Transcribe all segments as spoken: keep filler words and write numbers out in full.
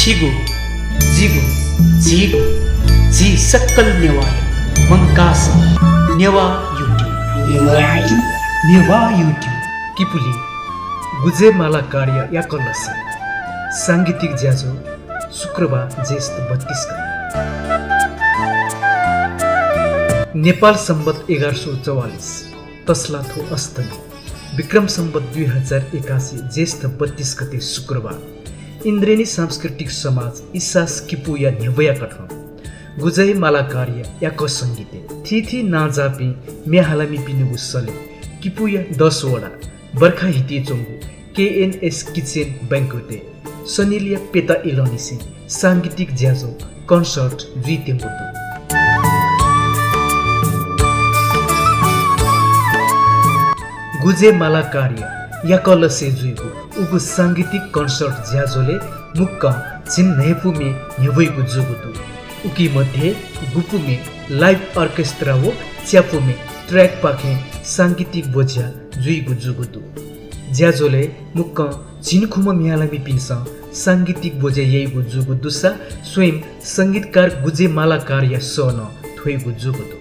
जिगु, जिगु, झीगु, झी सकल नेवाःया मंकाः सः नेवाः YouTube। नेवाः YouTube। नेवाः YouTube। किपुली गुजेमाला कार्य याकःलसे सांगीतिक ज्याझ्वः शुक्रबार ज्येष्ठ बत्तीस गते। नेपाल संवत् एघार सौ चौवालिस तसलाथ्व अष्टमी, विक्रम संवत् दुई हजार एकासी ज्येष्ठ बत्तीस गते शुक्रबार इन्द्रेणी सांस्कृतिक समाज इसास किपुया न्ह्यब्वया कथं गुजेमाला कार्य याकः संगीतय् थीथी नांजाःपिं म्ये हालामिपिनिगु सलय् किपुया दस वडा बर्खाहितिइ च्वंगु केएनएस किचेन बैंक्वेटय् सनिलया प्यता इलंनिसें सांगीतिक ज्याझ्वः concert जुइत्यंगु दु। गुजेमाला कार्य याकःलसे जुइगु उगु सांगीतिक concert ज्याझ्वलय् मुक्कं झिंन्हय्‌पु म्ये न्ह्यब्वइगु जूगु दु। उकी मध्ये गुपु म्ये live orchestra व च्यापु म्ये track पाखें सांगीतिक ब्वज्या जुइगु जूगु दु। ज्याझ्वलय् मुक्कं झिंखुम्ह म्ये हालामिपिन्सं सांगीतिक ब्वज्या याइगु जूगु दुसा स्वयं संगीतकार गुजेमाला कार्या सः नं थ्वइगु जूगु दु।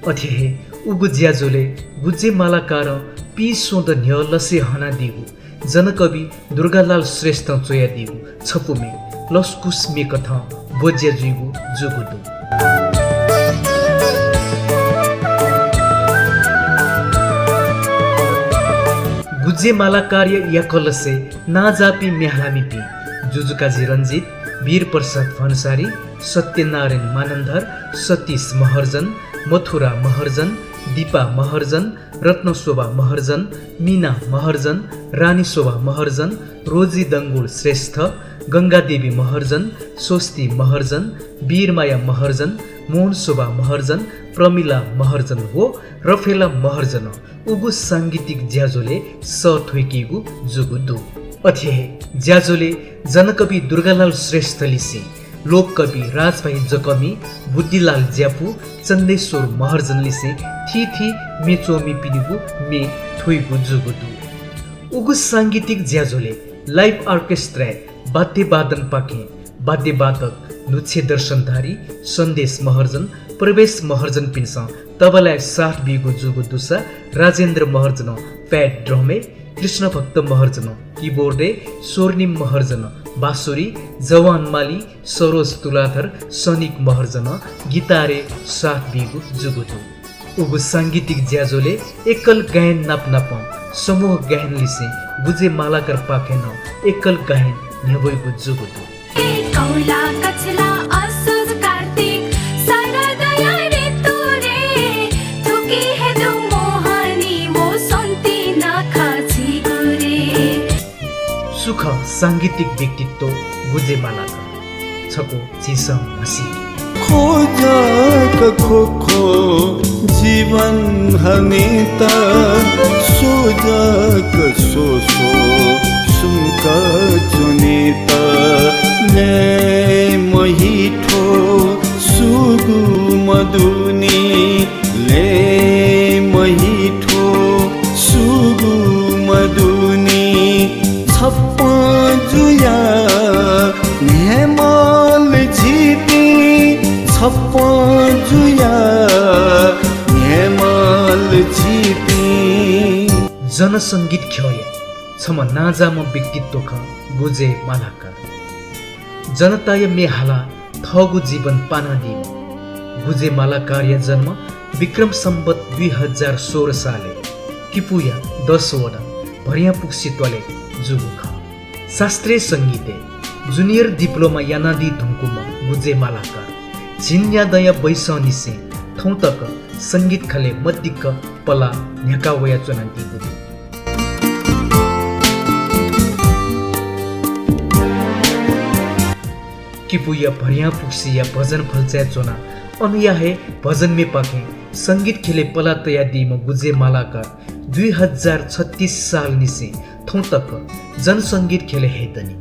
अथे हे उगु ज्याझ्वलय् गुजेमाला कारं पीस्वदँ न्ह्यः लसे हनादीगु जनकवि दुर्गालाल श्रेष्ठं च्वयादीगु छपु म्ये लसकुस म्ये कथं ब्वज्या जुइगु जूगु दु। गुजेमाला कार्य याकःलसे नांजाःपिं म्ये हालामिपिं जुजुकाजी रंजित, वीरप्रसाद भन्सारी, सत्यनारायण मानन्धर, सतीश महर्जन, मथुरा महर्जन, दीपा महर्जन, रत्नशोभा महर्जन, मीना महर्जन, रानीशोभा महर्जन, रोजी दंगोल श्रेष्ठ, गंगादेवी महर्जन, स्वस्ति महर्जन, वीरमाया महर्जन, मोहनशोभा महर्जन, प्रमिला महर्जन व रफेला महर्जनं उगु सांगीतिक ज्याझ्वलय् सः थ्वइकीगु जूगु दु। अथे हे ज्याझ्वलय् जनकवि दुर्गालाल श्रेष्ठलिसें लोककवि राजभाइ जकःमि, बुद्धिलाल ज्यापु, चन्देश्वर महर्जनलिसें थीथी म्ये च्वमिपिनिगु म्ये थ्वइगु जूगु दु। उगु सांगीतिक ज्याझ्वलय् live orchestra-य् वाद्यवादनपाखें वाद्यवादक नुच्छे दर्शनधारी, सन्देश महर्जन, प्रवेश महर्जनपिन्सं तबलाय् साथ बीगु जूगु दुसा राजेन्द्र महर्जनं pad drum-य्, कृष्णभक्त महर्जनं keyboard-य्, स्वर्णिम महर्जनं बाँसुरी, जवान माली, सरोज तुलाधर, सनिक महर्जनं गिटारय् साथ बीगु जूगु दु। उगु सांगीतिक ज्याझ्वलय् एकल गायन नापनापं समूह गायनलिसें गुजे मालाकारपाखें नं एकल गायन न्ह्यब्वइगु जूगु दु। सु खः सांगीतिक व्यक्तित्व गुजे मालाकार? छकू झीसं म्हसी। जनसंगीत ख्यःया छम्ह नांजाःम्ह व्यक्तित्व खः गुजे मालाकार। जनताया म्ये हालाः थःगु जीवन पानादीम्ह गुजे मालाकारया जन्म विक्रम सम्वत् दुई हजार सोह्र सालय् किपूया दस वडा भर्यां पुक्सी त्वालय् जूगु खः। शास्त्रीय संगीतय् junior diploma यानादी धुंकूम्ह गुजे मालाकार झिंन्यादँया बैसंनिसें थौं तक संगीत ख्यलय् मदिक्क पला न्ह्याका वयाच्वनादीगु दु। किपूया भर्यां पुक्सीया भजन भल्चाय् च्वनाः अनया हे भजन म्येपाखें संगीत ख्यलय् पला तयादीम्ह गुजे मालाकार दुई हजार छत्तीस सालनिसें थौं तक जनसंगीत ख्यलय् हे दनि।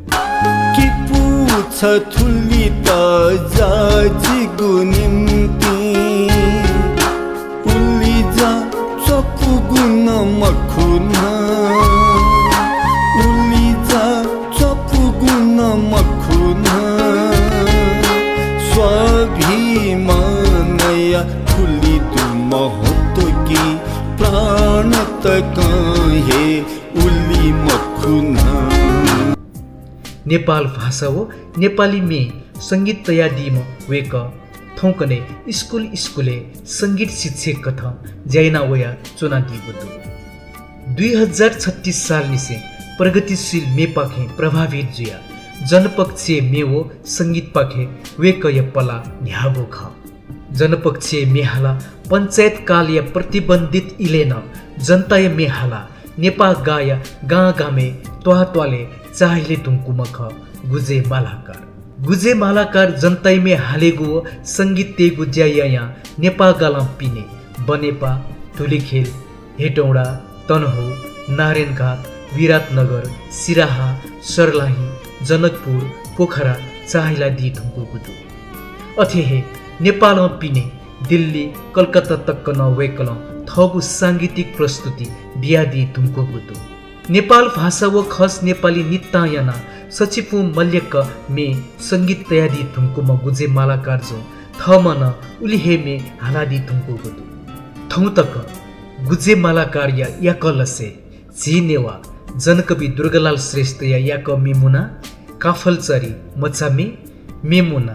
स्वाभिमानया थुलि दु महत्व कि प्राण तकं हे उलि मखुन। नेपाल भाषा व नेपाली म्ये संगीत तयादीम्ह वय्कः थौंकन्हय् स्कूल स्कूलय् संगीत शिक्षक कथं ज्या याना वया च्वनादीगु दु। दुई हजार छत्तीस सालनिसें प्रगतिशील म्येपाखें प्रभावित जुयाः जनपक्षीय म्ये व संगीतपाखें वय्कःया पलाः न्ह्यागु खः। जनपक्षीय म्ये हालाः पञ्चायतकालया प्रतिबन्धित इलय् नं जनताया म्ये हालाः नेपाःगाःया गांगामय् त्वाःत्वालय् चाःहिले धुंकूम्ह खः गुजे मालाकार। गुजे मालाकार जनताया म्ये हालेगु व संगीत तयेगु ज्या यायां नेपाःगालं पिने बनेपा, धुलिखेल, हेटौंडा, तनहुँ, नारायणघाट, विराटनगर, सिराहा, सर्लाही, जनकपुर, पोखरा चाःहिलादी धुंकूगु दु। अथे हे नेपालं पिने दिल्ली, कलकत्ता तक नं वय्कलं थःगु सांगीतिक प्रस्तुति बियादी धुंकूगु दु। नेपाल भाषा व खस नेपाली निंतिं यानाः सछिपुं मल्यक्क म्ये संगीत तयादी धुंकूम्ह गुजे मालाकारजुं थःम्हं नं उलि हे म्ये हालादी धुंकूगु दु। थौं तक गुजे मालाकारया याकः लसय् झी नेवाः जनकवि दुर्गालाल श्रेष्ठया याकः म्ये मुना, काफलचरी मचा म्ये, म्ये मुना,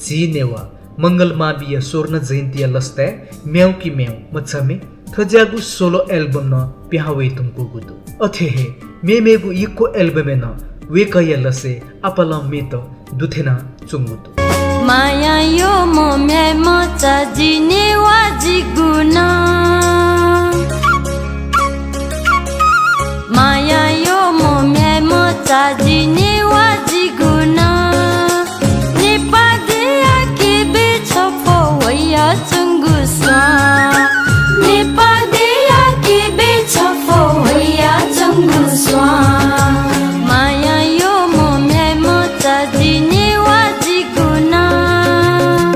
झी नेवाः मंगल मांबिया स्वर्ण जयन्तीया लसताय् म्याउँकि म्याउँ मचा म्ये, थज्याःगु solo album नं पिहां वये धुंकूगु दु। अथे हे मेमेगु यक्व album य् नं वय्कःया लसय् आपालं म्येत दुथ्यानाच्वंगु दु। माया यो मम्याय् मचा जि नेवाः जिगु नं। माया यो मम्याय् मचा जि नेवाः जिगु नं। नेपाः देय् क्यबय् छफ्वः वयाच्वंगु स्वां। नेपाः देय् क्यबय् छफ्वः वयाच्वंगु स्वां। माया यो मम्याय् मचा जि नेवाः जिगु नं।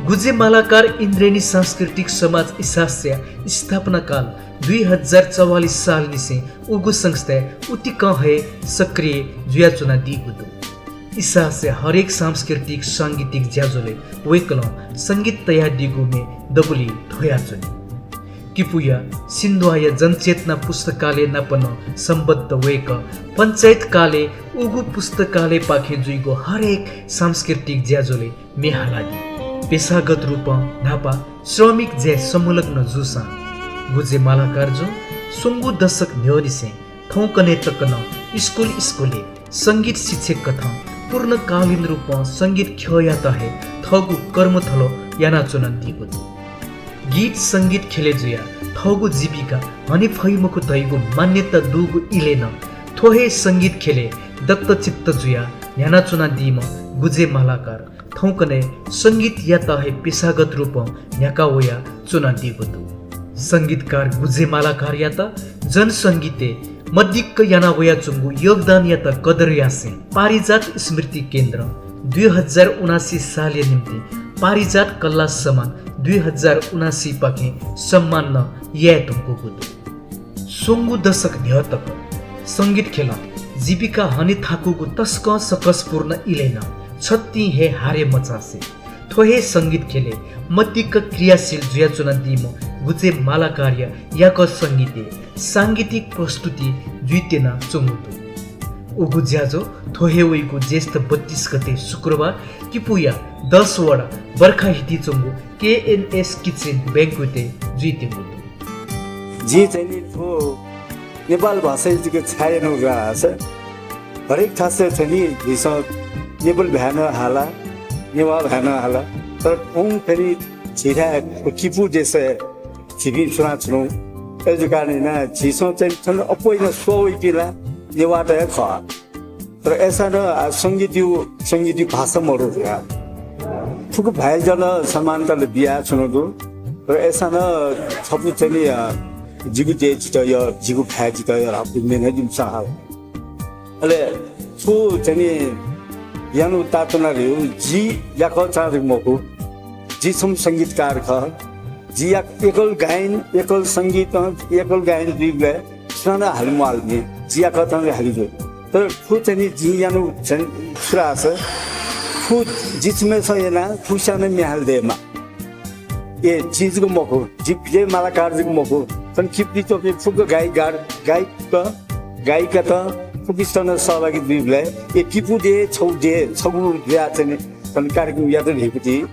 गुजे मालाकार इन्द्रेणी सांस्कृतिक समाज इसासया स्थापना काल दुई हजार चौवालिस सालनिसें उगु संस्थाय् उतिकं हे सक्रिय जुयाच्वनादीगु दु। इसासया हरेक सांस्कृतिक सांगीतिक ज्याझ्वलय् वय्कलं संगीत तयादीगु म्ये दबुलिइ ध्वयाच्वनी। किपूया सिन्धुवाया जनचेतना पुस्तकालय नाप नं सम्बद्ध वय्कः पञ्चायतकालय् उगु पुस्तकालयपाखें जुइगु हरेक सांस्कृतिक ज्याझ्वलय् म्ये हालादी। पेशागत रूपं न्हापा श्रमिक ज्याय् संलग्न जूसां गुजे मालाकारजुं स्वंगू दशक न्ह्यःनिसें थौंकन्हय् तक नं स्कूल स्कूलय् संगीत शिक्षक कथं पूर्णकालीन रूपं संगीत ख्यःयात हे थःगु कर्मथलो यानाच्वनादीगु दु। गीत संगीत ख्यलय् जुयाः थःगु जीविका हने फइ मखु धइगु मान्यता दुगु इलय् नं थ्व हे संगीत ख्यलय् दत्तचित्त जुयाः न्ह्यानाच्वनादीम्ह गुजे मालाकार थौंकन्हय् संगीतयात हे पेशागत रूपं न्ह्याका वयाच्वनादीगु दु। संगीतकार गुजे मालाकारयात जनसंगीतय् मदिक्क याना वयाच्वंगु योगदानयात कदर यासें पारिजात स्मृति केन्द्रं दुई हजार उनासी सालया निंतिं पारिजात कला सम्मान दुई हजार उनासीपाखें सम्मान नं याये धुंकूगु दु। स्वंगू दशक न्ह्यः तक संगीत ख्यलं जीविका हने थाकूगु तसकं सकसपूर्ण इलय् नं छतिं हे हारे मचासे थ्व हे संगीत ख्यलय् मदिक्क क्रियाशील जुयाच्वनादीम्ह गुजे मालाकारया याकः संगीतय् सांगीतिक प्रस्तुति जुइत्यनाच्वंगु दु। उगु ज्याझ्वः थ्व हे वइगु ज्येष्ठ बत्तीस गते शुक्रबार किपूया दस वडा बर्खाहिति च्वंगु केएनएस किचेन बैंक्वेटय् जुइत्यंगु दु। जिं चाहिँ नि थ्व नेपाल भाषाय् जिके छाय् यानागु आशा। हरेक थासय् चाहिँ नि झीसं नेपाल भाय् नं हाला, नेवाः भाय् नं हाला, तर थौं चाहिँ नि झीथाय् किपू देशय् झीपिं च्वनाच्वनागु। अय् जूगु कारणं यानाः झीसं चाहिँ नि थन अप्वः यानाः स्वः वइपिं ला नेवाःत हे खः। तर अय्सां नं आ, संगीत यु, संगीत यु भाषा मरु जुया। फुक्क भाय्‌त नं समानता ला बियाच्वनागु दु। तर अय्सां नं छपु चाहिँ नि, आ, जिगु देय् जितः यः, जिगु भाय् जितः यः धाःगु मेहनत जिमिसं हाल। अले छु चाहिँ नि यानु तातुना रे जि याकःचां रे मखु। जि छम्ह संगीतकार खः। जि या-, एकल गायन, एकल संगीत, एकल गायन जुइबलय् सुनानं हाले म्वाःल नि, जि याकःचां रे हाले जुइ। तर थ्व चाहिँ नि जिं यानागु चाहिँ छु धाःसा, थ्व जि छम्हय्‌सं यानाः थ्व स्यानं म्ये हाले दयेमाः। ए, जि जक मखु, जि विजय मालाकार जक मखु, थन किपुति च्वंपिं फुक्क गायकगार, गायक, गायिकात फुक्कसित नं सहभागी जुइबलय् ए किपु देय्, छगू देय्, छगू देय् चाहिँ नि थन कार्यक्रम यात धइगु ति,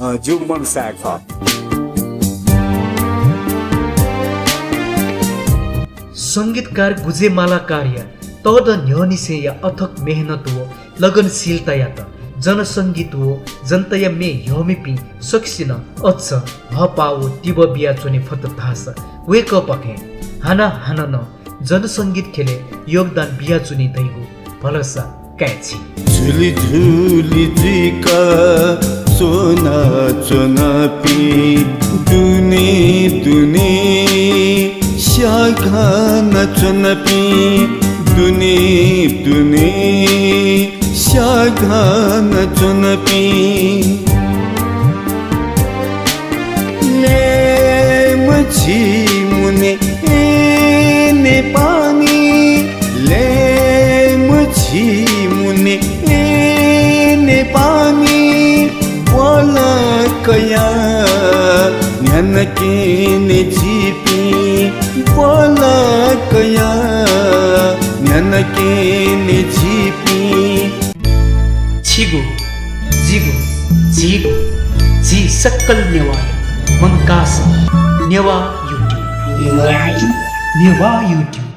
अ, जिगु मनसाय खः। संगीतकार विजय मालाकारया तःदँ न्ह्यःनिसेंया अथक मेहनत व लगनशीलतायात जनसंगीत व जनताया म्ये ह्यःमिपिं सकसिनं अझ हःपाः व तिबः बियाच्वने फत धाःसा वय्‌कःपाखें हानं हानं नं जनसंगीत ख्यलय् योगदान बियाच्वनी धइगु भलसा काये झी। झुलिझुलि जुइक च्वनाच्वनापिं दुने दुने स्याघानाच्वनापिं दुने दुने स्याघानाच्वनापिं। ल्याय्म्ह झी मुने ए नेपाःमि, ल्याय्म्ह झी मुने ए नेपाःमि, ब्वला कयाः न्ह्यानाक्यने झीपिं, ब्वला कयाः न्ह्यानाक्यने झीपिं। छिगु, जिगु, झीगु, झी सकल नेवाःया मंकाः सः नेवाः YouTube। नेवाः YouTube। नेवाः YouTube।